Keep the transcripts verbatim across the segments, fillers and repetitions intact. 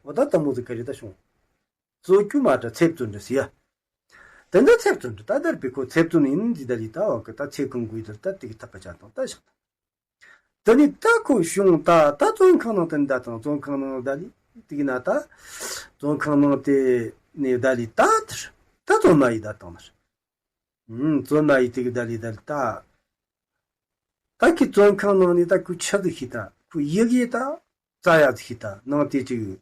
འོ་ད་དེ་མོ་ཟིག་ག་རེ་ད་བྱུང་། རྩོད་རྒྱུ་མ་དྲ་ཚེ་བཙོན་འདྲ་ཟེར་ཡ། དེ་འདྲ་ཚེ་བཙོན་འདྲ་ད་དར་བའི་ཁོ་ཚེ་བཙོན་ཡིན་འདི་ད་ལི་ད་བ་གི་ད་ཚེ་གང་དགོས་དར་ད་དེ་གི་ཐག་ག་ཅག་དང་ད་བཞག་དང་། དེ་ནི་ད་ཁོ་བྱུང་ད་ད་བཙོན་ཁང་ནང་དེ་ད་དང་བཙོན་ཁང་ནང་ད་ལི་དེ་གི་ན་ད། བཙོན་ཁང་ནང་དེ་ནི་ད་ལི་ད་དར་ད་བཙོན་མ་ཡི་ད་དང་ནར། ཨུམ། བཙོན་མ་ཡི་དེ་གི་ད་ལི་ད་ལི་ད། ད་ཁི་བཙོན་ཁང་ནང་ནི་ད་ཁུ་ཆི་ཟིག་ཤི་ད་ཁུ་ཡི་གེ་ད་རྩ་ཡ་ཟིག་ཤི་ད་ནང་དེ་ཅིག་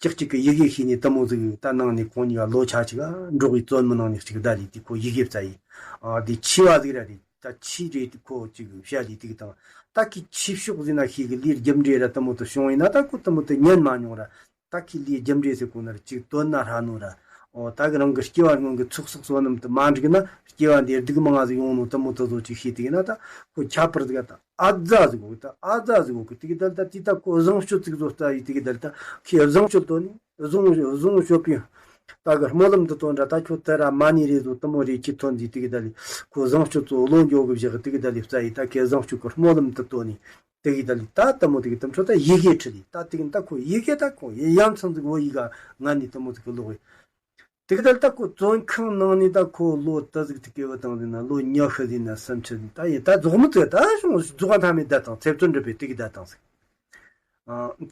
ཅིག་ཅིག་གི་ཡི་གེ་ཤི་ནི་དེ་མོ་ཟིག་ད་ནང་ནི་ཁོང་གཉིས་ཀ་ལོ་ཆ་ཅིག་ག་འགྲོགས་གི་བཙོན་མི་ནང་ནི་ཅིག་ད་ལི་དེ་ཁོ་ཡི་གེ་རྩ་ཡི། ཨ་དེ་ཆི་བ་ཟིག་ར་རེད་ད་ཆི་རེད་དེ་ཁོ་ཅིག་བཤད་ལི་དེ་གི་དང་ད་ཁི་ཆི་ཕྱོགས་ཟིན་ན་ཤི་གི་ལིར་རྒྱུ་འབྲས་ར་དེ་མོ་དུ་བྱུང་ཡིན་ན་ད་ཁོ་དེ་མོ་དུ་ཉན་མ་མྱོང་ར། ད་ཁི་ལིའི་རྒྱུ་འབྲས་ཟེར་གོ་ན་ར་ཅིག་དོན་ན་ཧྲ་ནོ་ར། འོ་ད་གི་རང་གི་སྐྱེ་བ་སྔོན་གི་ཚོགས་བསགས་བསོད་ནམས་དུ་མ་འགྲིག་ན་སྐྱེ་བ་འདིར་སྡུག་མང་ཟིག་ཡོང་ནོ་དེ་མོ་དེ་ཚོ་ཅིག་ཤེས་དེ་ན་ད་ཁོ་ཁྱད་པར་ཟིག་ད་ཨ་ཛ་ཟིག་གོ་ད་ཨ་ཛ་ཟིག་གོ་གི་དེ་གི་དལ་ད་དེ་ད་ཁོ་བཟང་སྤྱོད་ཟིག་བཟོ་ལྟ་ཡི་དེ་གི་དལ་ད་ཁི་བཟང་སྤྱོད་དོ་ནི་བཟང་བཟང་སྤྱོད་པའི་ད་གི་སྨོན་ལམ་དུ་དོན་འདྲ་ད་ཁྱོད་དེ་ར་མ་ནི་རེ་ཟོ་དེ་མོ་རེ་ཁྱི་ཐོན་ཟིག་དེ་གི་དལ་ཁོ་བཟང་སྤྱོད་ཚོ་བློ་འགྱོ་གི་བཞག་དེ་གི་དལ་ལི་བཙའ་ཡི་ད་ཁི་བཟང་སྤྱོད་གི་སྨོན་ལམ་དུ་དོ་ནི། དེ་གི་ད་ལི་ད་དེ་མོ་དེ་གི་དེ་འཕྲོ་ད་ཡི་གེ་ཁྲི་ལི་ད་དེ་གི་ད་ཁོ་ཡི་གེ་ད་ཁོ་ཡི་ཡ་མཚན་ཟིག་བོ་ཡི་ག་ང་ནི་དེ་མོ་དེ་གི་ལོག་ཡི། དེ་གི་ད་ལི་ད་ཁོ་བཙོན་ཁང་ནང་ནི་ད་ཁོ་ལོ་དུ་ཟིག་དེ་གི་བ་དང་ཟིན་ན་ལོ་ཉི་ཤུ་ཟིན་ན་སུམ་ཅུ་ཟིན་ད་ཡི་ད་རྫོགས་མི་ཚོས་ད་བྱུང་རྫོགས་ཐ་མི་ད་དང་ཚེ་བཙོན་འགྲུབ་པའི་དེ་གི་ད་དང་ཟིག་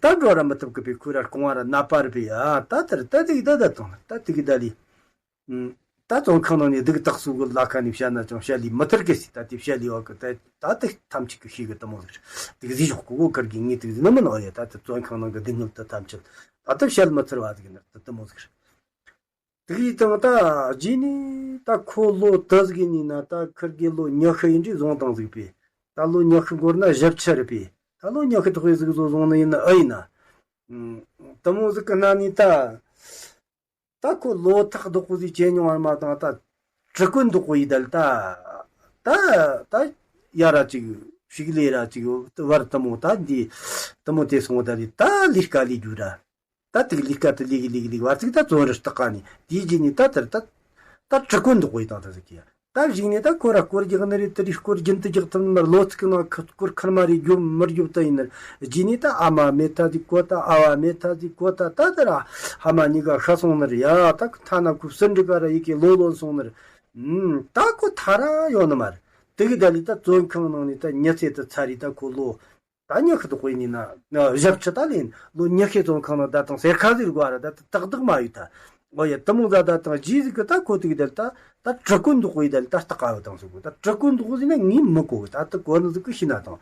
ད་འགྲོ་ར་མི་ཐུབ་གི་པའི་ཁོ་ར་རྐང་བ་ར་ན་པ་ར་པའི་ཡ་ད་དེ་ར་ད་དེ་གི་ད་ད་དང་ད་དེ་གི་ད་ལི། ད་བཙོན་ཁང་ནང་ནས་སྡུག་ཐག་སུ་གི་ལ་ཁ་ནས་བཤད་ན་ཅང་བཤད་ལས་མི་ཐར་གི་སི་ད་དེ་བཤད་ལས་བ་གི་ད་ད་དེ་ཐམས་ཅད་ཀྱི་ཤེས་གི་དེ་མོ་ཟིག་རེད། དེ་གི་ཟིག་ཞོག་གི་གོ་ཁར་གི་ངས་དེ་གི་ཟིག་ནི་མིན་ཨོ་ཡ་ད་དེ་བཙོན་ཁང་ནང་གི་སྡུག་བསྔལ་དེ་ཐམས་ཅད་ད་དེ་བཤད་མི་ཐར་བ་ཟིག་ནི་དེ་དེ་མོ་ཟིག་རེད། དེ་གི་དང་ད་རྗེས་ནས་ད་ཁོ་ལོ་དུ་ཟིག་ཡིན་ན་ད་ཁིར་གི་ལོ་ཉི་ཤུ་ཡིན་དུས་བཟུང་བཏང་ཟིག་པས་ད་ལོ་ཉི་ཤུ་འགོར་ན་བཞི་བཅུ་རེད་པས་ད་ལོ་ཉི་ཤུ་དག་པའི་ཟིག་བཟོ་བཟུང་ནི་ཡིན་ན་ཨེ་ཡིན་ན། དེ་མོ་ཟིག་གི་ན་ནི་ད། ད་ཁོ་ལོ་ཐག་རྡོག་པོ་ཟིག་བྱས་མྱོང་བར་མ་དང་ད་གྲི་གོན་རྡོག་པོ་ཡི་དལ་ད་ད་ད་ཡ་ར་ཅིག་ཕྱུགས་ལས་ར་ཅིག་ཡོད་བར་དུ་མོ་ད་འདི་དུ་མོ་དེ་སོང་ད་ལི་ད་ལི་ཀ་ལི་རྒྱུ་ར་ད་དེ་ལི་ཀ་དེ་ལི་གི་ལི་གི་ལི་བར་ཅིག་ད་བཙོན་ར་སྟག་ཀ་ནི་དེའི་རྗེས་ནི་ད་དར་ད་ད་གྲི་གོན་རྡོག་པོ་ཡི་དང་ད་ཟིག་གི་ཡ། ད་གཞུག་ནས་ད་ཁོ་ར་སྐོར་རྒྱག་ནི་རེད་དེ་རིགས་སྐོར་རྒྱུན་དུ་རྒྱག་ཐུབ་ནི་མར་ལོ་ཚིགས་ནང་ཁུ་སྐོར་ཁར་མ་རེད་རྒྱུ་མི་རྒྱུ་ད་ཡིན་ནི་རྗེས་ནས་ད་ཨ་མ་མེ་ཐ་ཟིག་གོ་ད་ཨ་བ་མེ་ཐ་ཟིག་གོ་ད་ད་ད་ར་ཧ་མ་གཉིས་ཀ་ཤ་སོང་ནི་རེད་ཡ་ད་ཁོ་ཐ་ན་ཁོ་སུན་འགྲིག་ག་ར་ཡི་གེ་ལོ་ལོན་སོང་ནི་རེད། ད་ཁོ་ཐ་ར་ཡོད་ནི་མ་རེད། དེ་གི་ད་ལི་ད་བཙོན་ཁང་ནང་ནས་ད་ཉི་ཚེ་ད་ཚར་རི་ད་ཁོ་ལོ། ད་ཉི་ཤུ་དག་པོ་ཡིན་ན་ན་ཞབས་ཕྱི་ད་ལེན་ལོ་ཉི་ཤུ་བཙོན་ཁང་ན་ད་དང་སེར་ཁ་ཟིག་དགོས་ར་ད་ཏག་ཏག་མ་ཡོད་ད། འོ་ཡ་དེ་མོ་ཟ་ད་དང་རྗེས་ཟིག་གི་ད་ཁོ་ཐིག་དེ་ད་ད་གྲི་གོན་འདུག་གོ་ཡི་ད་ལི་ད་སྟག་ག་བ་དང་ཟིག་གོ་ད་གྲི་གོན་འདུག་གོ་ཟིན་ན་ངས་མི་གོ་གི་ད་ད་གོ་ནི་ཟིག་གི་ཤི་ན་དང་།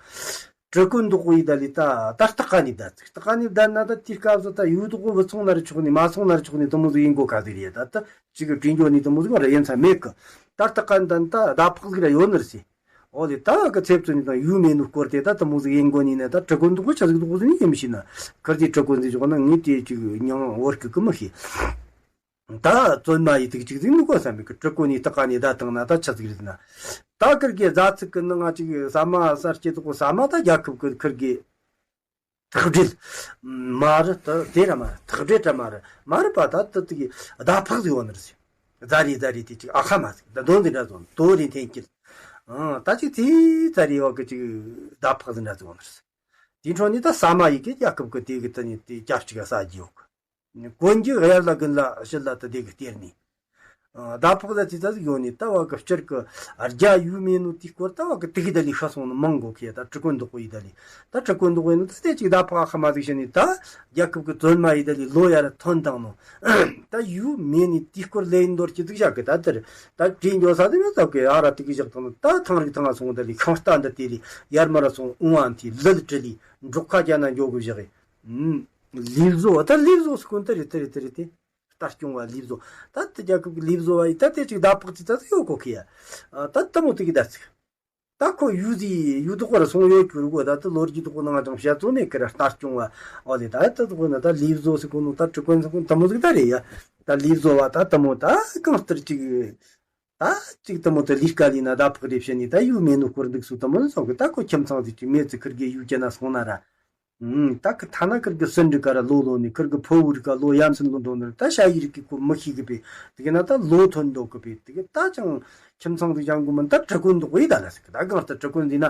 གྲི་གོན་འདུག་གོ་ཡི་ད་ལི་ད་ད་སྟག་ག་ནི་ད་ཟིག་སྟག་ག་ནི་ད་ན་ད་དེ་སྐབས་སུ་ད་ཡུལ་དུ་གོ་བུ་ཚོང་ན་ར་ཆོག་ནི་མ་ཚོང་ན་ར་ཆོག་ནི་དེ་མོ་ཟིག་ཡིན་གོ་ག་ཟིག་རེད་ད་ད་ཅིག་གི་དྲིན་འཇོག་ནི་དེ་མོ་ཟིག་ར་ཡིན་ས་མེད་གི། ད་སྟག་ག་ནི་ད་ད་ད་ཕག་ཟིག་ར་ཡོད་ནི་ར་སི། འོ་ལེ་ད་གི་ཚེ་བཙོན་ནི་དང་ཡུལ་མེད་ནོ་སྐོར་དེ་ད་དེ་མོ་ཟིག་ཡིན་དགོ་ནི་ནས་ད་གྲི་གོན་འདུག་གོ་ཆ་ཟིག་འདུག་གོ་ཟིག་ནི་ཡིན་མི་ཤེས་ན་ཁར་དེ་གྲི་གོན་ཟིག་འཇོག་ན་ངས་དེ་ཅིག་མྱང་བོར་གི་གི་མི་ཤེས། ད་བཙོན་མ་ཡི་དུག་ཅིག་ཟིག་འདུག་གོ་བསམ་མི་གི་གྲི་གོན་ནི་སྟག་ག་ནི་ད་དང་ན་ད་ཆ་ཟིག་རེད་ན། ད་ཁར་གི་ཟ་ཚིག་གི་ནང་ང་ཅིག་ཟ་མ་ཟ་སྐྱེ་འདུག་གོ་ཟ་མ་ད་རྒྱལ་ཁབ་གི་ཁར་གི་ཐག་སྦྲེལ། མ་རེད་ད་དེ་ར་མ་རེད་ཐག་སྦྲེལ་ར་མ་རེད་མ་རེད་པ་ད་ད་དེ་གི་ཟླ་ཕག་ཟིག་ཡོད་ནི་རེད། ཟླ་རེ་ཟླ་རེ་དེ་ཅིག་ཨ་ཁ་མ་ཟིག་ད་དོན་དེ་འདྲ་བཟོ་དོ་རེ་འཐེན་སྐྱེལ། ཨང་ད་ཅིག་དེ་ཟླ་རེ་བ་གི་ཅིག་ཟླ་ཕག་ཟིག་འདྲ་ཟིག་ཡོད་ནི་རེད། དེ་འཕྲོ་ནི་ད་ཟ་མ་ཡི་གི་རྒྱལ་ཁབ་གི་དེ་གི་ད་ནི་དེ་རྒྱབ་ཅིག་ག་ཟ་རྒྱུ་ཡོད་གི། གོན་རྒྱུ་གཡར་ལ་དགུན་ལ་ཕྱི་ལ་ད་དེ་གི་སྟེར་ནི། ཨ་ཟླ་ཕོགས་ལ་ཙི་ཙ་ཟིག་ཡོད་ནི་ད་བ་གི་སྤྱིར་གི་རྒྱ་ཡུལ་མེད་ནོ་དེའི་སྐོར་ད་བ་གི་དེ་གི་ད་ལི་ཤ་སོང་ནི་མང་གོ་ཁེ་ད་གྲི་གོན་འདུག་གོ་ཡི་ད་ལི་ད་གྲི་གོན་འདུག་གོ་ཡི་ནི་ད་དེ་ཅིག་ཟླ་ཕོགས་ཨ་ཁ་མ་ཟིག་བྱས་ནི་ད་རྒྱལ་ཁབ་གི་བཙོན་མ་ཡི་ད་ལི་ལོ་ཡ་ར་ཐོན་དང་ནོ། ད་ཡུལ་མེད་ནི་དེའི་སྐོར་ལས་ཡིན་མདོར་གྱི་ཟིག་བཞག་གི་ད་དེར་ད་དྲིན་འཇོག་ས་དེ་ནི་ཟབ་གི་ཨ་ར་དེ་གི་བཞག་དང་ནི་ད་ཐང་རིག་ཐང་ང་སོང་ད་ལི་ཤིང་རྟ་འདི་དེ་ལི་ཡར་མ་ར་སོང་འོང་བ་འཐི་ལི་ལི་ཀྲི་ལི་འབྲོག་ཁ་རྒྱ་ན་འཇོག་གི་བཞག་གི། ལས་བཟོ་བ་ད་ལས་བཟོ་སུ་ཀུན་ཏེ་རེ་ཏེ་རེ་ཏེ་རེ་ཏེ། ལྟ་སྐྱོང་བ་ལས་བཟོ། ད་ལྟ་རྒྱལ་ཁབ་ཀྱི་ལས་བཟོ་བ་ཡིས་ད་ལྟའི་ཅིག་ཟླ་ཕོགས་ཅིག་ད་ཡོད་གོ་ཁི་ཡ། ད་ལྟ་མོ་དེ་གི་ད་ཚིག་ད་ཁོ་ཡུལ་ཟི་ཡུལ་དུ་ཁོ་ར་སོང་ཡོད་གྱུར་གོ་ད་ལྟ་ལོ་རྒྱུས་དུ་ཁོ་ནང་ཅང་བཤད་ཚོ་མེད་ཁི་ར་ལྟ་སྐྱོང་བ་ཨོ་ལེ་ད་ལྟ་དུ་ཁོ་ན་ད་ལས་བཟོ་སི་ཁོ་ནོ་ད་ཀྲི་ཀོན་སི་ཁོ་ད་མོ་ཟིག་ད་རེད་ཡ། ད་ལས་བཟོ་བ་ད་ལྟ་མོ་ད་གང་ལྟར་ཅིག་ད་ཅིག་དེ་མོ་དེ་ལས་ཀ་ལས་ན་ཟླ་ཕོགས་རེ་བྱེད་ནི་ད་ཡུལ་མེད་ནོ་སྐོར་འདུག་སུ་དེ་མོ་ནི་སོགས་ཀྱི་ད་ཁོ་ཁྱིམ་ཚང་ཟིག་ཅིག་མེད་ཚེ་ཁིར་གི་ཡུལ་གྱི་ན་སོང་ན་ར། ཨུམ། ད་ཁི་ཐ་ན་ཁིར་གི་སུན་འགྲིག་ག་ར་ལོ་ལོ་ནི་ཁིར་གི་ཕོ་བུ་རིག་ག་ལོ་ཡ་མཚན་ལོ་འགྲོ་ནི་ར་ད་ཤ་ཡི་རིག་གི་ཁོ་མི་ཤེས་གི་པས་དེ་གི་ན་ད་ལོ་ཐོན་འདོག་གི་པས་དེ་གི་ད་ཅང་ཁྱིམ་ཚང་ཟིག་ཡང་གོ་མིན་ད་གྲི་གོན་འདུག་གི་ད་ལ་ཟིག་ད་གང་ལྟར་གྲི་གོན་འདི་ན་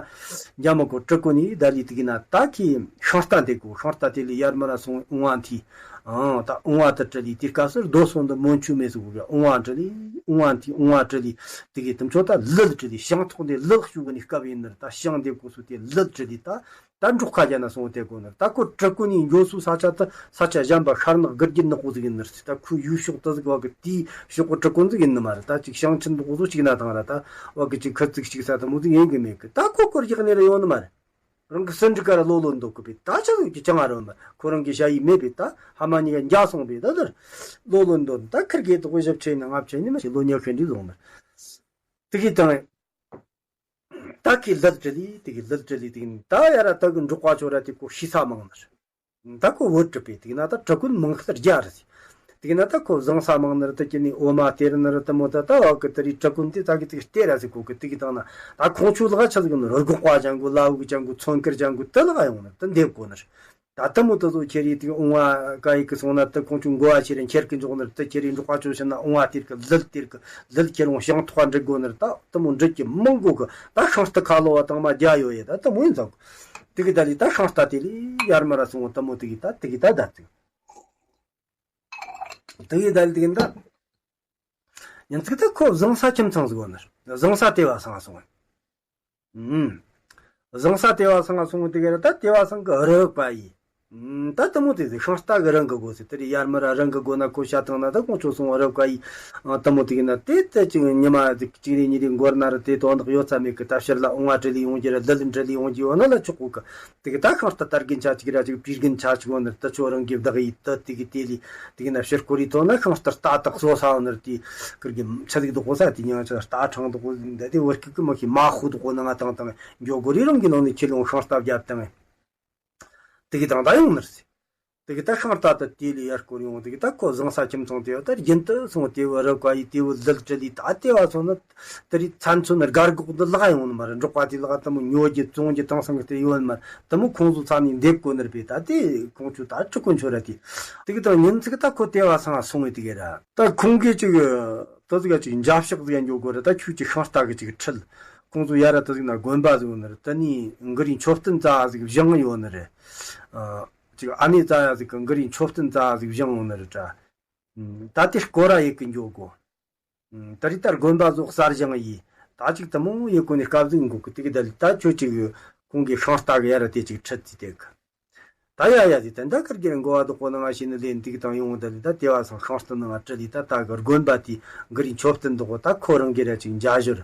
འཇམ་མ་གོ་གྲི་གོན་ནི་ད་ལི་དེ་གི་ན་ད་ཁི་ཤིང་རྟ་འདེགས་གོ་ཤིང་རྟ་དེ་ལི་ཡར་མ་ར་སོང་འོང་བ་འཐི། ཨང་། ད་ཨོང་བ་དེ་དྲིལ་ལི་དེའི་སྐབས་སུ་རྡོ་སོང་འདི་མོན་ཆུ་མེ་སུ་གུ་གི་ཨོང་བ་དྲིལ་ལི་ཨོང་བ་དེ་ཨོང་བ་དྲིལ་ལི་དེ་གི་དུམ་ཆོ་ད་ལུད་དྲིལ་ལི་ཤིང་ཐོག་འདི་ལུད་ཤུ་གི་ནི་སྐབས་ཡིན་ནི་རེད། ད་ཤིང་འདེབས་དགོས་སུ་དེ་ལུད་དྲིལ་ལི་ད། ད་འབྲོག་ཁ་རྒྱ་ན་སོང་དེ་གོ་ནི་རེད། ད་ཁོ་དྲི་ཀུན་ནི་འགྱོ་སུ་ས་ཆ་ད་ས་ཆ་གཞན་པ་ཤར་ནག་དགུ་རྒྱུད་ནག་པོ་ཟིག་ཡིན་ནི་རེད། ད་ཁོའི་ཡུལ་ཕྱོགས་ད་ཟིག་བ་གི་དེའི་ཕྱོགས་གི་དྲི་ཀུན་ཟིག་ཡིན་ནི་མ་རེད། ད་ཅིག་ཤིང་ཆེན་པོ་གོ་སུ་ཅིག་ན་ཐང་ར་ད་བ་གི་ཅིག་ཁུ་ཙིག་ཅིག་ས་ད་མོ་ཟིག་ཡིན་གི་མེད་གི། ད་ཁོ་ཁོར་རྒྱག་ནི་ར་ཡོང་ནི་མ་རེད། རང་གི་སེམས་འདྲི་ཀ་ར་ལོ་ལོ་འདོད་གི་པས་ད་ཆ་ཟིག་གི་ཅང་ཨ་རོ་མ་ཁོ་རང་གི་ཞ་ཡི་མེད་པས། ད་ཧ་མ་ཉི་ག་འཇའ་སོང་པས་ད་དར་ལོ་ལོ་འདོད། ད་ཁིར་གེ་དོག་ཞབས་ཆེ་ནི་ལྔ་བཅུ་ནི་མ་ཞིག་ལོ་ཉི་ཤུ་འདྲི་ཟོང་མ་དེ་གི་དང་། ད་ཁི་ལུད་དྲིལ་ལི་དེ་གི་ལུད་དྲིལ་ལི་དེ་གི་ད་ཡ་ར་ད་གི་འབྲོག་པ་ཆོ་ར་དེ་ཁོ་ཤི་ས་མང་ནི་རེད། ད་ཁོ་བུ་གྲུབ་པས་དེ་གི་ན་ད་དྲི་ཀུན་མང་ཤར་རྒྱ་རེད། དེ་གི་ན་ད་ཁོ་བཟང་ས་མང་ནི་རེད། ད་ཀྱི་ནི་འོ་མ་སྟེར་ནི་རེད། ད་མོ་ད་ད་བ་གི་དེ་རི་དྲི་ཀུན་དེ་ད་གི་དེ་གི་སྟེར་ར་ཟིག་གོ་གི། དེ་གི་དང་ན་ད་ཁོང་ཆོ་ལ་ཆ་ཟིག་ནི་རོ་སྒོག་པ་ཅང་གོ་ལ་བུ་གི་ཅང་གོ་ཚོན་ཁར་ཅང་གོ་དེ་ལ་ཡོང་ནི་ད་འདེབས་གོ་ནི་རེད། ད་ལྟ་མོ་ད་ཚོ་ཁྱེར་ཡི་དེ་ཨོང་བ་ག་ཡི་གི་སོང་ན་ད་ཁོང་ཆུ་འགོ་བ་ཁྱེར་ཡི་ཁྱེར་གི་འཇོག་ནར་ད་ཁྱེར་ཡི་འབྲོག་པ་ཆོ་ཕྱིན་ན་ཨོང་བ་དེར་གི་ལུད་དེར་གི་ལུད་ཁྱེར་འོང་ཤིང་ཐོག་འབྲི་དགོ་ནར་ད་ལྟ་མོ་འབྲི་གི་མང་གོ་གི། ད་ཤིང་རྟ་ཁ་ལོ་བ་དང་མ་རྒྱ་ཡོད་ཡི་ད་ལྟ་མོ་ཡིན་ཙང་དེ་གི་ད་ལི་ད་ཤིང་རྟ་དེ་ལི་ཡར་མར་སོང་བ་ལྟ་མོ་དེ་གི་ད་དེ་གི་ད་ད་དེ་དེ་གི་ད་ལི་དེ་གི་ད་ཉིན་ཚིག་ད་ཁོ་བཟང་ས་ཁྱིམ་ཚང་ཟིག་བ་ནར་བཟང་ས་ལྟེ་བ་སང་སོང་། ཨུམ། བཟང་ས་ལྟེ་བ་སང་སོང་དེ་ག་ར་ད་ལྟེ་བ་སང་གི་རི་བ་ཡི། ཨུམ། ད་དེ་མོ་དེ་ཟིག་ཤིང་རྟ་གི་རང་གི་སྒོ་ཟེར་དེ་རི་ཡར་མར་རང་གི་སྒོ་ན་ཁོ་བྱ་བཏང་ན་ད་ཁོང་ཆོ་སོང་བ་རི་བ་ཡི། ཨ། དེ་མོ་དེ་གི་ན་དེ་ད་ཅིག་ཉི་མ་ཟིག་གཅིག་རེ་གཉིས་རེ་འགོར་ན་ར་དེ་དོན་དག་ཡོད་ས་མེད་གི། ད་ཕྱིར་ལ་ཨོང་བ་དྲིལ་ལི་ཡོང་རྒྱུ་ར་ལི་ལི་དྲིལ་ལི་ཡོང་རྒྱུ་ཡོད་ན་ལ་ཆོག་གོ་གི། དེ་གི་ད་ཤིང་རྟ་དར་རྒྱུན་ཆ་གཅིག་ར་གཅིག་བྲིས་རྒྱུན་ཆ་གཅིག་ཡོད་ནར་ད་ཆོ་རང་གི་བདག་ཡི་ད་དེ་གི་དེ་ལི་དེ་གི་ན་ཕྱིར་སྐོར་ཡི་དོན་ན་ཤིང་རྟ་རྟ་དག་བཟོ་ས་ཡོད་ནར་དེ་ཁིར་གི་ཆ་ཟིག་དག་གོ་ས་དེ་ཉང་ཆ་རྟ་ཕྲེང་དག་གོ་ཟིག་འདི་དེ་བར་སྐུ་གི་མ་ཤི་མ་ཧུ་དག་གོ་ནང་ང་བཏང་བཏང་འགྱོ་གོ་རི་རང་གི་ནང་ནས་ཁྱེར་ཡོང་ཤིང་རྟ་བརྒྱབ་བཏང་། དེ་གི་དང་ད་ཡོང་ནར་སི། དེ་གི་ད་ཤིང་རྟ་ད་དེ་ལི་ཡར་སྐོར་ཡོང་དེ་གི་ད་ཁོ་བཟང་ས་ཁྱིམ་ཚང་དེ་ཡོད་ད་རྒྱུན་དུ་སོང་དེ་བུ་རི་བ་ཡི་དེ་བུ་ལི་ལི་དྲིལ་ལི་ད་དེ་བ་སོང་ན། དེ་རི་ཚན་ཚོད་ནི་དགར་སྒོག་འདི་ལག་ཡོང་ནི་མ་རེད། འབྲོག་པ་དེ་ལག་དེ་མོ་ཉོ་རྒྱུ་བཙོང་རྒྱུ་དེང་སང་གི་དེ་ཡོད་ནི་མ་རེད། དེ་མོ་ཁོང་ཚོ་ཚ་ནི་འདེབས་དགོ་ནི་རེད་པས། ད་དེ་ཁོང་ཚོ་ད་ཁྲི་ཀོན་ཆོ་ར་དེ་དེ་གི་ད་ཉིན་ཚིག་ད་ཁོ་དེ་བ་སང་སོང་བའི་དེ་གི་ར་ད་ཁོང་གིས་ཅིག་ད་ཟིག་ཅིག་འཇབ་ཤོག་ཟིག་འགྱོ་དགོ་ར་ད་ཁྱོད་ཀྱི་ཤིང་རྟ་གི་ཅིག་ཁྲིད། ཁོང་ཚོ་ཡ་ར་ད་ཟིག་ན་དགོན་པ་ཟིག་ཡོད་ནི་རེད། ད་ནི་གུ་རུའི་མཆོད་རྟེན་རྩ་ཟིག་བཞེངས་ཡོད་ནི་རེད། ཨ། ཅིག་ཨ་ནེ་རྩ་ཡ་ཟིག་གི་གུ་རུའི་མཆོད་རྟེན་རྩ་ཟིག་བཞེངས་ཡོད་ནི་རེད་ད། ད་དེ་སྐོར་ར་ཡེ་གི་འགྱོ་དགོ། ད་རི་ད་དགོན་པ་ཟོག་གསར་བཞེངས་ཡིས། ད་ཅིག་དེ་མོ་ཡེ་གོ་ནས་སྐབས་ཟིག་འགོ་གི་དེ་གི་ད་ལི་ད་ཁྱོད་ཅིག་ཁོང་གི་ཤིང་རྟ་གི་ཡ་ར་དེ་ཅིག་ཁྲིད་ཚིག་དེ་གི། ད་ཡ་ཡ་དེ་ད་འདྲ་ཁར་གྱི་འགོ་བ་དོག་པོ་ནང་ང་ཤེས་ནི་ལས་འདི་གི་དང་ཡོང་ད་ལི་ད་དེ་བ་སང་ཤིང་རྟ་ནང་ང་ཁྲིད་ལི་ད་ད་གི་དགོན་པ་དེ་གུ་རུའི་མཆོད་རྟེན་དོག་པོ་ད་ཁོ་རང་གི་ར་ཅིག་འཇའ་ཞོར།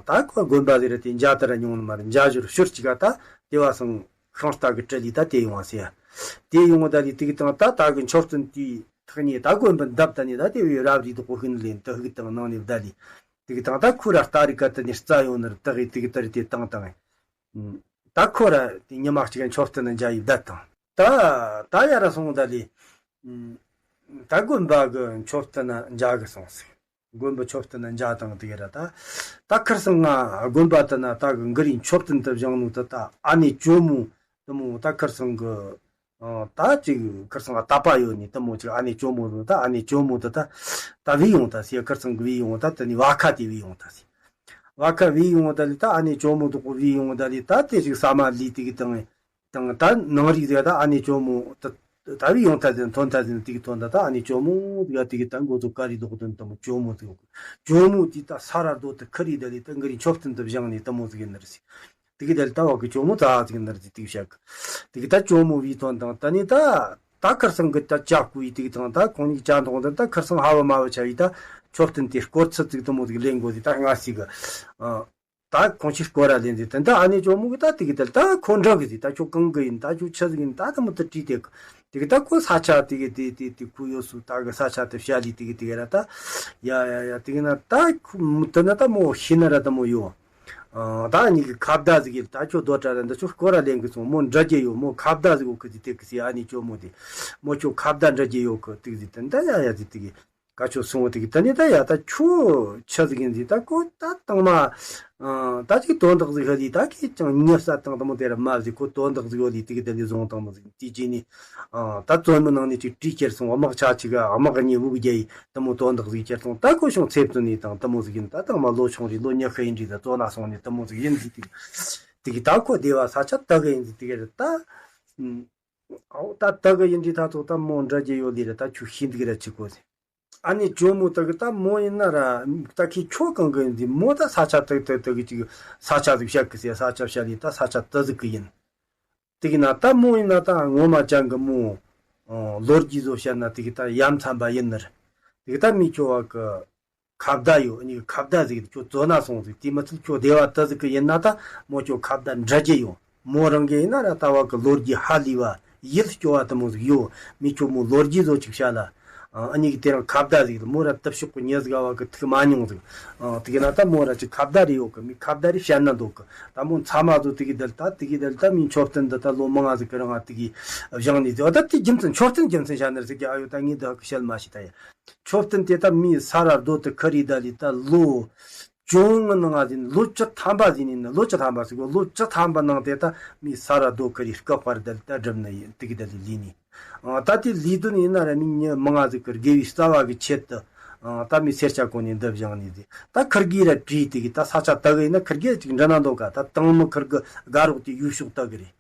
ད་ཁོ་དགོན་པ་ཟིག་ར་དེ་འཇའ་ད་ར་ཉུང་ནི་མ་ར་འཇའ་ཞོར་ཞོར་ཅིག་ག་ད་དེ་བ་སང་ཤིང་རྟ་གི་ཁྲིད་ལི་ད་དེ་ཡོང་བ་ཟེར། དེ་ཡོང་ད་ལི་དེ་གི་དང་ད་ད་གི་མཆོད་རྟེན་དེ། ཐག་ཉེ་ད་དགོན་པ་འདབ་ད་ནི་ད་དེ་བའི་རབ་རིགས་དུ་གོ་ཤིན་ལེན་དུ་ཧིག་དང་ནང་ནས་བདའ་ལི། དེ་གི་དང་ད་ཁུ་ར་རྟ་རི་ཀ་ད་ནི་རྩ་ཡོང་ནར་དག་གི་དེ་གི་ད་རི་དེ་བཏང་བཏང་། ད་ཁོ་ར་དེ་ཉི་མ་གཅིག་མཆོད་རྟེན་ན་འཇའ་ཡི་བདའ་བཏང་། ད་ད་ཡ་ར་སོང་ད་ལི། ད་དགོན་པ་གི་མཆོད་རྟེན་ན་འཇའ་གི་སོང་ཟིག་དགོན་པ་མཆོད་རྟེན་ན་འཇའ་བཏང་དེ་གི་ར་ད། ད་ཁར་སང་ང་དགོན་པ་ད་ན་ད་གི་གུ་རུའི་མཆོད་རྟེན་དུ་བཞེངས་ནོ་ད་ད་ཨ་ནེ་ཇོ་མོ་དེ་མོ་ད་ཁར་སང་གི་ཨ། ད་ཅིག་ཁར་སང་ང་དད་པ་ཡོད་ནི་དེ་མོ་ཅིག་ཨ་ནེ་ཇོ་མོ་ཟེར་ད་ཨ་ནེ་ཇོ་མོ་དེ་ད་ད་བི་ཡོང་ད་སི་ཁར་སང་གི་བི་ཡོང་ད་དེ་ནི་བ་ཁ་དེ་བི་ཡོང་ད་སི། བ་ཁ་བི་ཡོང་ད་ལི་ད་ཨ་ནེ་ཇོ་མོ་དེ་གོ་བི་ཡོང་ད་ལི་ད་དེ་ཅིག་ས་མ་ལི་དེ་གི་དང་དང་ད་ནང་རིག་ཟེར་ད་ཨ་ནེ་ཇོ་མོ་ད་ད་བི་ཡོང་ད་ཟིན་ཐོན་ད་ཟིན་དེ་གི་ཐོན་ད་ད་ཨ་ནེ་ཇོ་མོ་དེ་ག་དེ་གི་ད་མགོ་ཚོ་ཀ་རི་དོག་དོན་དེ་མོ་ཇོ་མོ་དེ་གོ་ཇོ་མོ་དེ་ད་ས་ར་རྡོ་དེ་ཁ་རི་ད་ལི་ད་གུ་རུའི་མཆོད་རྟེན་དུ་བཞེངས་ནི་དེ་མོ་ཟིག་ཡིན་ནི་རེད་སི། དེ་གི་དེ་ལ་ད་བ་གི་ཇོ་མོ་ཙ་ཙིག་ནར་ཟིག་དེ་བཞག་དེ་གི་ད་ཇོ་མོ་བི་དོན་དང་ད་ནི་ད་ད་ཁར་སང་གི་ད་ཅག་གུ་ཡི་དེ་གི་དང་ད་ཁོང་གཉིས་ཅག་འདོང་ད་ད་ཁར་སང་ཧ་བ་མ་བ་ཆ་བི་ད་མཆོད་རྟེན་དེ་སྐོར་ཚུལ་ཙིག་དེ་མོ་ཟིག་ལེན་དགོ་ཟིག་ད་ང་སི་གི་ཨ། ད་ཁོང་ཆི་སྐོར་ར་ལེན་ཟིག་དེ་ད་ཨ་ནེ་ཇོ་མོ་གི་ད་དེ་གི་དེ་ད་ཁོ་འདྲ་གི་ཟིག་ད་ཁྱོད་གང་གི་ཡིན་ད་ཁྱོད་ཆི་ཟིག་ཡིན་ད་དེ་མོ་ད་དྲིས་དེ་གི་དེ་གི་ད་ཁོ་ས་ཆ་དེ་གི་དེ་དེ་དེ་ཁུ་ཡོད་སུ་ད་གི་ས་ཆ་དེ་བཤད་ལི་དེ་གི་དེ་གི་ར་ད་ཡ་ཡ་ཡ་དེ་གི་ན་ད་ཁུ་དེ་ན་ད་མོ་ཤི་ན་ར་ད་མོ་ཡོད། ཨ། ད་ནི་གི་ཁ་བརྡ་ཟིག་ཡིན་ད་ཁྱོད་རྡོ་བྲ་ར་འདི་ཚོ་སྐོར་ར་ལེན་གི་སོང་མོ་འདྲ་རྒྱུ་ཡོད་མོ་ཁ་བརྡ་ཟིག་ཡོད་གི་ཟིག་དེ་གི་སི་ཨ་ནི་ཅོ་མོ་དེ་མོ་ཁྱོད་ཁ་བརྡ་འདྲ་རྒྱུ་ཡོད་གི་དེ་གི་ཟིག་དེ་འདྲ་ཡ་ཡ་ཟིག་དེ་གི་ཀ་ཆོ་སོང་དེ་གི་དེ་ནི་ད་ཡ་ད་ཁྱོད་ཆི་ཟིག་ཡིན་ཟིག་ད་ཁོ་ད་དང་མ་ཨ། ད་ཅིག་དོན་དག་ཟིག་ཧ་ལི་ད་ཁྱེད་ཅང་ཉེ་ས་དང་དེ་མོ་དེ་ར་མ་ཟིག་ཁོ་དོན་དག་ཟིག་ཡོད་ལི་དེ་གི་དེ་ལི་བཟུང་དང་མོ་ཟིག་དེ་རྗེས་ནི་ཨ། ད་བཙོན་མི་ནང་ནས་ཅིག་བྲིས་ཁྱེར་སོང་དམག་ཆ་ཅིག་ག་དམག་གཉིས་དབུགས་རྒྱ་ཡི་དེ་མོ་དོན་དག་ཟིག་ཁྱེར་སོང་ད་ཁོ་ཤོང་ཚེབ་ཏུ་ནས་དང་དེ་མོ་ཟིག་ཡིན་ད་དང་མ་ལོ་ཆུང་རེད་ལོ་ཉི་ཤུ་ཡིན་རེད་ད་བཙོན་ན་སོང་ནས་དེ་མོ་ཟིག་ཡིན་ཟིག་དེ་དེ་གི་ད་ཁོ་སྡེ་བ་ས་ཆ་ད་གི་ཡིན་ཟིག་དེ་གི་རེད་ད། ཨའོ་ད་དག་གི་ཡིན་དུས་ད་ཚོ་ད་མོ་འདྲ་རྒྱུ་ཡོད་ལི་ར་ད་ཁྱོད་ཤེས་འདུག་ར་ཆི་གོ་ཟེར། ཨ་ནི་ཇོ་མོ་དག་གི་ད་མོ་ཡིན་ན་ར་ད་ཁྱི་ཁྱོད་གང་གི་ཡིན་དུས་མོ་ད་ས་ཆ་དག་དག་དག་གི་ཅིག་ས་ཆ་ཟིག་བཤད་གི་ཟེར། ས་ཆ་བཤད་ལི་ད་ས་ཆ་དག་ཟིག་གི་ཡིན། དེ་གི་ན་ད་མོ་ཡིན་ན་ད་ངོ་མ་ཅང་གི་མོ་ལོ་རྒྱུས་བཟོ་བཤད་ན་དེ་གི་ད་ཡ་མཚན་པ་ཡིན་ནི་ར། དེ་གི་ད་མི་ཁྱོད་བ་གི་ཁ་བརྡ་ཡོད་ནི་ཁ་བརྡ་ཟིག་ཁྱོད་བཙོ་ན་སོང་ཟིག་དེ་མི་ཚད་ཁྱོད་བདེ་བ་དག་ཟིག་གི་ཡིན་ན་ད་མོ་ཁྱོད་ཁ་བརྡ་འདྲ་རྒྱུ་ཡོད། མོ་རང་གི་ཡིན་ན་ར་ད་བ་གི་ལོ་རྒྱུས་ཧ་ལས་པ་ཡིད་སྐྱོ་བ་དུ་མོ་ཟིག་ཡོད། མི་ཁྱོད་མོ་ལོ་རྒྱུས་བཟོ་ཅིག་བཤད་ལ། ཨ་ནི་གི་དེ་རང་ཁ་བརྡ་ཟིག་མོ་ར་དུབ་ཤོག་གི་ཉི་ཟིག་བ་གི་ཐུག་མ་མྱོང་ཟིག་དེ་གི་ན་ད་མོ་ར་ཅིག་ཁ་བརྡ་རེ་ཡོད་གི། མི་ཁ་བརྡ་རེ་བཤད་ན་འདོད་གི། ད་མོ་མཚམས་མ་བཟོ་དེ་གི་དལ་ད་དེ་གི་དལ་ད་མི་མཆོད་རྟེན་འདི་ད་ལོ་མང་ང་ཟིག་གི་རིང་ང་དེ་གི་བཞེངས་ནས་ཟིག་ད་དེ་རྒྱུ་མཚན་མཆོད་རྟེན་རྒྱུ་མཚན་བཤད་ནི་ར་ཟིག་གི་ཨ་ཡོད་ད་ངས་འདི་ཧ་གི་བཤད་མ་ཤེས་ད་ཡ། མཆོད་རྟེན་དེ་ད་མི་ས་ར་རྡོ་དུ་ཁུར་རེ་ད་ལི་ད་ལོ་བཅོ་ལྔ་ནང་ང་ཟིན་ལོ་བཅུ་ཐམ་པ་ཟིན་ནི་ལོ་བཅུ་ཐམ་པ་ཟིག་གོ་ལོ་བཅུ་ཐམ་པ་ནང་དེ་ད་མི་ས་ར་རྡོ་ཁུར་རེ་སྐབས་པར་ད་ལི་ད་སྒྲུབ་ནི་ཡིན་དེ་གི་ད་ལི་ལི་ནི། ཨ་ད་དེ་ལི་དོན་ཡིན་ན་ར་མི་ཉི་མང་ང་ཟིག་གི་དགེ་བའི་རྩ་བ་གི་ཆེད་དུ་ཨ་ད་མི་སེར་སྐྱ་གོ་ནས་འདི་བཞེངས་ནས་ཟིག་ད་ཁུར་གི་ར་བྲིས་དེ་གི་ད་ས་ཆ་ད་གི་ཡིན་ན་ཁུར་གི་ཅིག་འདྲ་ན་འདོད་ག་ད་དང་མི་ཁུར་གི་དགའ་རོགས་དེ་ཡུལ་ཕྱོགས་ད་གི་རེད།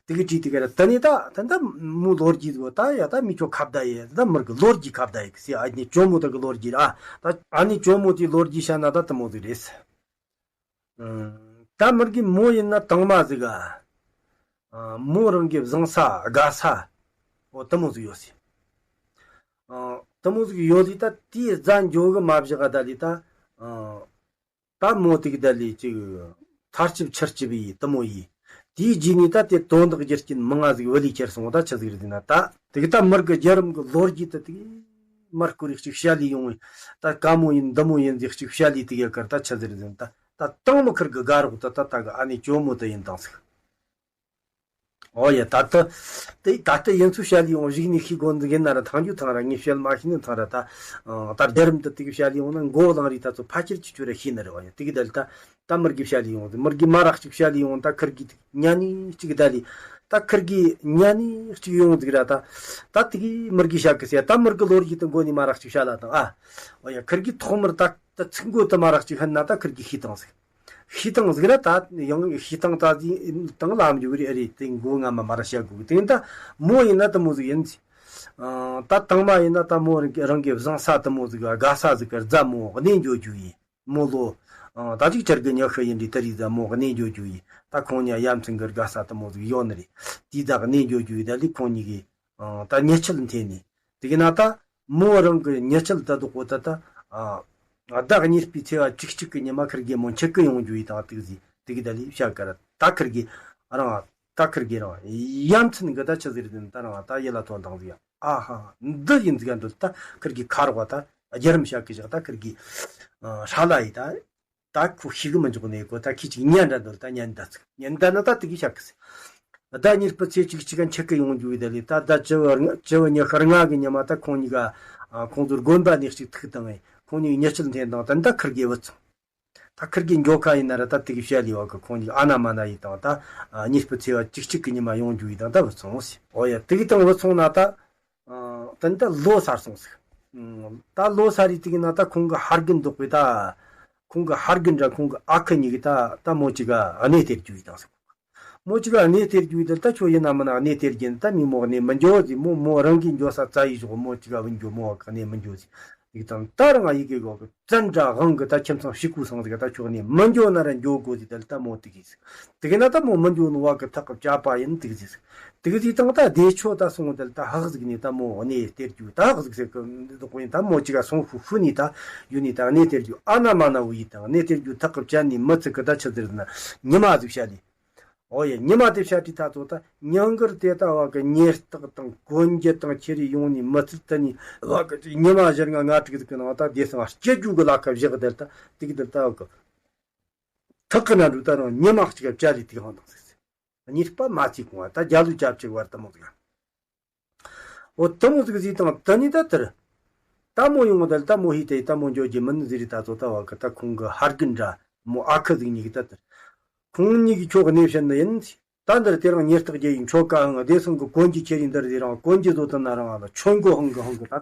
དེ་གི་བྲིས་དེ་ག་ར་ད་ནི་ད་ད་ད་མོ་ལོ་རྒྱུས་ཟིག་ད་ཡ་ད་མི་ཁྱོད་ཁ་བརྡ་ཡེ་ད་མིར་གི་ལོ་རྒྱུས་ཁ་བརྡ་ཡེ་གི་སི་ཨ་ནི་ཇོ་མོ་ད་གི་ལོ་རྒྱུས་ར་ད་ཨ་ནི་ཇོ་མོ་དེ་ལོ་རྒྱུས་བཤད་ན་ད་དུ་མོ་ཟིག་རེད། ཨ་ད་མིར་གི་མོ་ཡིན་ན་དང་མ་ཟིག་ག་ཨ་མོ་རང་གི་བཟང་ས་དགའ་ས་འོ་དུ་མོ་ཟིག་ཡོད་སི། ཨ་དུ་མོ་ཟིག་ཡོད་ལི་ད་དེའི་རྫ་འགྱོ་གི་མ་བཞག་ག་ད་ལི་ད་ཨ། ད་མོ་དེ་གི་ད་ལི་ཅིག་ཐར་ཅིབ་ཆར་ཅིབ་ཡི་དུ་མོ་ཡི། དེའི་རྗེས་ནས་ད་དེ་དོན་དག་རྒྱུ་རྐྱེན་མང་ང་ཟིག་བུ་ལི་ཁྱེར་སོང་ད་ཆི་ཟིག་རེད་ཟེར་ན་ད་དེ་གི་ད་མིར་གི་རྒྱལ་རིམ་གི་ལོ་རྒྱུས་ད་དེ་གི་མར་སྐོར་རིགས་ཅིག་བཤད་ལི་ཡོང་ད་ཀ་མོ་ཡིན་འདི་མོ་ཡིན་ཟིག་ཅིག་བཤད་ལི་དེ་གི་ཀར་ད་ཆི་ཟིག་རེད་ཟེར་ན་ད་ད་དང་མི་ཁུར་གི་དགའ་རོགས་ད་ད་ད་གི་ཨ་ནེ་ཇོ་མོ་ད་ཡིན་དང་ཟིག་ཨོ་ཡ་ད་ལྟ་དེ་ད་ལྟ་ཡིན་ཚུལ་བཤད་ལས་ཡོང་གཞིག་ནས་ཤེས་དགོས་འདུག་ཡིན་ན་ར་ཐང་རྒྱུ་ཐང་ར་ངས་བཤད་མ་ཤེས་ནི་ཐང་ར་ད་ད་རྒྱལ་རིམ་དུ་དེ་གི་བཤད་ལས་ཡོང་ན་མགོ་ལང་རེ་ད་ཚོ་ཕ་ཁྱེར་གྱི་ཆུ་ར་ཤེས་ནི་རེད་བ་ཡ། དེ་གི་ད་ལྟ་ད་མིར་གི་བཤད་ལས་ཡོང་ཟིག་མིར་གི་མ་རག་ཅིག་བཤད་ལས་ཡོང་ད་ཁུར་གི་ཉ་ནི་གཅིག་ད་ལི་ད་ཁུར་གི་ཉ་ནི་གཅིག་ཡོང་ཟིག་ར་ད་ད་དེ་གི་མིར་གི་བཤད་གི་ཟེར་ད་མིར་གི་ལོ་རྒྱུས་དུ་མགོ་ནས་མ་རག་ཅིག་བཤད་ལ་དང་ཨ་ཨོ་ཡ་ཁུར་གི་ཐོག་མར་ད་ད་ཚིག་མགོ་དུ་མ་རག་ཅིག་ཧན་ན་ད་ཁུར་གི་ཤེས་དང་ཟིག་ཤེས་སྟངས་ཟིག་ར་ད་ཡང་ཤེས་སྟངས་ད་དེ་དང་ལམ་རྒྱུ་རེ་རེ་དེ་མགོ་ང་མ་མ་ར་བཤད་དགོས་གི་དེ་ད་མོ་ཡིན་ན་དུ་མོ་ཟིག་ཡིན་ཟིག་ཨ་ད་དང་མ་ཡིན་ན་ད་མོ་རང་གི་རང་གི་བཟང་ས་དུ་མོ་ཟིག་དགའ་ས་ཟིག་གི་རྫ་མོ་གནས་འགྱོ་རྒྱུ་ཡིན་མོ་ལོ། ཨ་ད་ཅིག་ཆར་གི་ཉི་ཤུ་ཡིན་དུས་ད་རི་རྫ་མོ་གནས་འགྱོ་རྒྱུ་ཡིན་ད་ཁོང་གཉིས་ཡ་མཚན་གི་དགའ་ས་དུ་མོ་ཟིག་ཡོད་ནི་རེད། དེ་ད་གནས་འགྱོ་རྒྱུ་ཡིན་ད་ལི་ཁོང་གཉིས་གི་ཨ་ད་ཉེ་ཆད་འཐེན་ནས་དེ་གི་ན་ད་མོ་རང་གི་ཉེ་ཆད་ད་དུ་གོ་ད་ད་ཨ་ཟླ་གཉིས་པའི་ཚེས་པ་བཅུ་གཅིག་གི་ཉི་མ་ཁུར་གི་མོ་འཆི་གི་ཡོང་རྒྱུ་ཡི་དང་དེ་གི་ཟིག་དེ་གི་ད་ལི་བཤད་ག་ར་ད་ཁུར་གི་རང་ད་ཁུར་གི་རང་ཡ་མཚན་གི་ད་ཆི་ཟིག་རེད་ད་རང་ད་ཡིད་ལ་ཐོན་དང་ཟིག་ཡ་ཨ་ཧ་འདི་ཡིན་ཟིག་ག་འདུག་ད་ཁུར་གི་ཁ་རོག་ད་རྒྱལ་རིམ་བཤད་གི་བཞག་ད་ཁུར་གི་ཧྲ་ལ་ཡི་ད། ད་ཁོ་ཤི་གི་མི་འཇུག་ནས་ཁོ་ད་ཁྱི་གཅིག་ཉན་འདྲ་འདུག་ད་ཉན་ད་ཚིག་ཉན་ད་ན་ད་དེ་གི་ཤ་གི་སི། ཟླ་གཉིས་པའི་ཚེས་གཅིག་གཅིག་ག་འཆི་གི་ཡོང་རྒྱུ་ཡི་ད་ལི་ད་ཟླ་བཅུ་བ་བཅུ་བ་ཉི་ཤུ་ལྔ་གི་ཉི་མ་ད་ཁོང་གཉིས་ཀ་ཁོང་ཚོར་དགོན་པ་ནས་གཅིག་ཐུག་དང་ཁོང་གཉིས་ཉེ་ཆད་འཐེན་དང་ད་ད་ཁུར་གི་བུད་སོང་། ད་ཁུར་གི་འགྱོ་ཁ་ཡིན་ན་ར་ད་དེ་གི་བཤད་ལི་བ་གི་ཁོང་གཉིས་ཨ་ན་མ་ན་ཡི་དང་ད་གཉིས་པའི་ཚེས་པ་གཅིག་གཅིག་གི་ཉི་མ་ཡོང་རྒྱུ་ཡི་དང་ད་བུད་སོང་སི། ཨོ་ཡ་དེ་གི་དང་བུད་སོང་ན་ད། ཨ་ད་ནི་ད་ལོ་སར་སོང་ཟིག་ཨ་ད་ལོ་སར་རི་དེ་གི་ན་ད་ཁོང་གི་ཧར་གི་འདུག་པས་ད། ཁོང་གི་ཧར་གི་འདྲ་ཁོང་གི་ཨ་ཁུ་གཉིས་གི་ད་ད་མོ་གཅིག་ག་གནས་སྟེར་རྒྱུ་ཡི་དང་ཟིག་མོ་གཅིག་ག་གནས་སྟེར་རྒྱུ་ཡི་ད་ད་ཁྱོད་ཡིན་ན་མིན་ན་གནས་སྟེར་རྒྱུ་ཡིན་ད་མི་མོ་གནས་མི་འགྱོ་ཟིག་མོ་མོ་རང་གི་འགྱོ་ས་རྩ་ཡི་ཞོག་མོ་གཅིག་ག་བུད་འགྱོ་མོ་ག་གནས་མི་འགྱོ་ཟིག་ཡི་དང་ད་རང་ཡི་གེ་གོ་གི་བཙན་དྲ་དབང་གི་ད་ཁྱིམ་ཚང་ཕྱུག་པོ་སང་ཟིག་ད་ཁྱོད་གནས་མི་འགྱོ་ན་ར་འགྱོ་དགོ་ཟིག་ད་ལི་ད་མོ་དེ་གི་ཟིག་དེ་གི་ན་ད་མོ་མི་འགྱོ་ནོ་བ་གི་ཐག་གི་བཅད་པ་ཡིན་དེ་གི་ཟིག་དེ་གི་ཟིག་དང་ད་བདེ་མཆོག་ད་སོང་དེ་ལ་ད་ཧག་ཟིག་ནས་ད་མོ་གནས་སྟེར་རྒྱུ་ད་ཧག་ཟིག་ཟེར་གི་འདུག་གོ་ཡིན་ད་མོ་གཅིག་ག་སོང་ཧུ་ཧུ་ནས་ད་ཡུལ་ནས་ད་གནས་སྟེར་རྒྱུ་ཨ་ན་མ་ན་བུ་ཡིན་དང་གནས་སྟེར་རྒྱུ་ཐག་གི་བཅད་ནས་མི་ཚིག་གི་ད་ཆི་ཟེར་ན་ཉི་མ་ཟིག་བཤད་ནས། ཨོ་ཡ་ཉི་མ་དེ་བཤད་དུས་ད་ཚོ་ད་ཉང་གར་དེ་ད་བ་གི་ཉེ་རྟགས་དང་གོན་རྒྱུ་དང་ཁྱེར་རེ་ཡོང་ནས་མི་ཚིག་ད་ནས་བ་གི་ཉི་མ་བཞི་ལྔ་ལྔ་དྲུག་ཟིག་གི་ནང་ད་བདེ་སང་སྐྱེ་རྒྱུ་གི་ལ་ཁ་བཞག་དེ་ལ་ད་དེ་གི་དེ་ལ་ད་བ་གི་ཐག་གི་ན་འགྲོ་ད་རང་ཉི་མ་གཅིག་ག་བཅད་རེ་དེ་གི་ཧང་དང་ཟིག་གཉིས་པ་མ་བརྩིས་གོང་བ་ད་རྒྱ་ལོ་རྒྱབ་ཆེ་བར་དུ་མོ་ཟིག་འོ་དུ་མོ་ཟིག་ཟིག་དང་དུ་ནི་ད་དར། ད་མོ་ཡོང་བ་ད་ལི་ད་མོ་ཧི་ཏེ་ད་མོ་འཇོ་རྒྱུ་མིན་ཟིག་རི་ད་ཚོ་ད་བ་གི་ད་ཁོང་གི་ཧར་གི་འདྲ་མོ་ཨ་ཁུ་ཟིག་གཉིས་གི་ད་དར། ཁོང་གཉིས་གི་ཁྱོ་གནས་བཤད་ནི་ཡིན། ད་འདིར་དེ་རང་ཉེ་རྟགས་རྒྱལ་ཡིན་ཆོ་ག་ཧང་བདེ་སོང་གི་གོན་གྱི་ཁྱེར་ཡིན་འདིར་དེ་རང་གོན་གྱི་བཟོ་ད་ན་རང་ལ་ཆོན་གོ་ཧང་གི་ཧང་གི་ད།